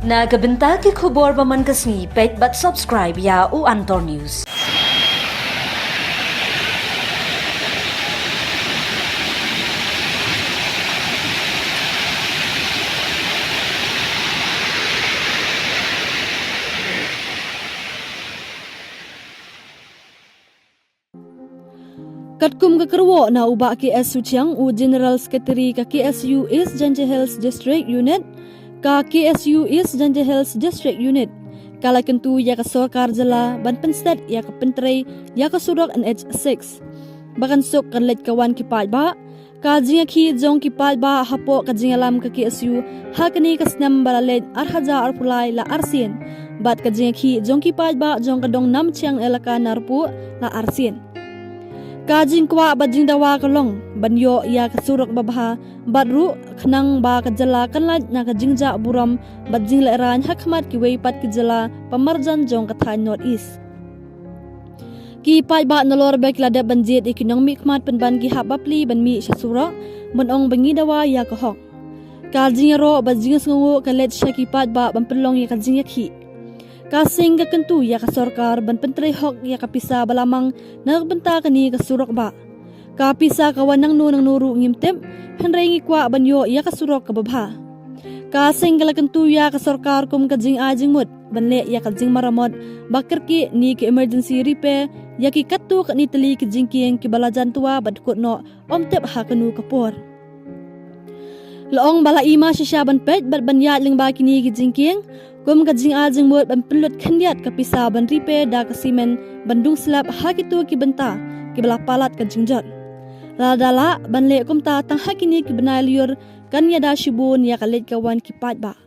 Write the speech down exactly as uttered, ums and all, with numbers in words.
Na ka bynta ki khubor ba man ka sngi, peit bad subscribe ïa u Antor News. Katkum ka kyrwoh na u Bah K S Suchiang, u General Secretary ka K S U East Jaintia Hills District Unit, ka K S U East Jaintia Hills District Unit, ka la kyntu ïa ka sorkar jylla ban pynstet ïa ka pyntrei ïa ka surok N H six. Ba kan suk kan leit ka wan ki paidbah, ka jingïakhih jong ki paidbah hapoh ka jingïalam ka K S U ha kane ka snem ba la leit ar hajar arphew lai la arsien, bad ka jingïakhih jong ki paidbah jong ka dong Namchiang Elaka Narpuh la arsien. Ka jingkwah bad jingdawa ka long ban ïoh ïa ka surok babha, bad ruh khnang ba ka jylla kan lait na ka jingjah burom bad jinglehrain ha khmat kiwei pat ki jylla ba marjan jong ka thaiñ North East. Ki paidbah nalor ba ki la dep ban jied ïa ki nongmihkhmat pynban ki hap bapli ban mih sha surok, ban ong ba ngi dawa ïa ka hok. Ka jingïaroh bad jingsngewnguh ka leit sha ki paidbah ban pynlong ïa ka jingïakhih. Ka seng ka kyntu ïa ka sorkar ban pyntrei hok ïa ka pisa ba la mang na ka bynta kane ka surok bah. Ka pisa ka wan nangno nangno ruh ngim tip, hynrei ngi kwah ban ïoh ïa ka surok kaba bha. Ka seng ka la kyntu ïa ka sorkar kum ka jingai jingmut ban leh ïa ka jingmaramot ba kyrkieh ne ka emergency repair ïa ki katto katne tylli ki jingkieng kiba la jan twa bad kut noh ym tip ha kano ka por. La ong ba la i ma shisha ban peit bad ban ïaid lyngba kine ki jingkieng kum ka jingai jingmut ban pynlut khyndiat ka pisa ban repair da ka simen ban dung slab ha kito ki bynta kiba la palat ka jingjot. Lada lah ban leh kumta tang ha kine ki bnai lyiur kan ïada shibun ïa ka leit ka wan ki paidbah.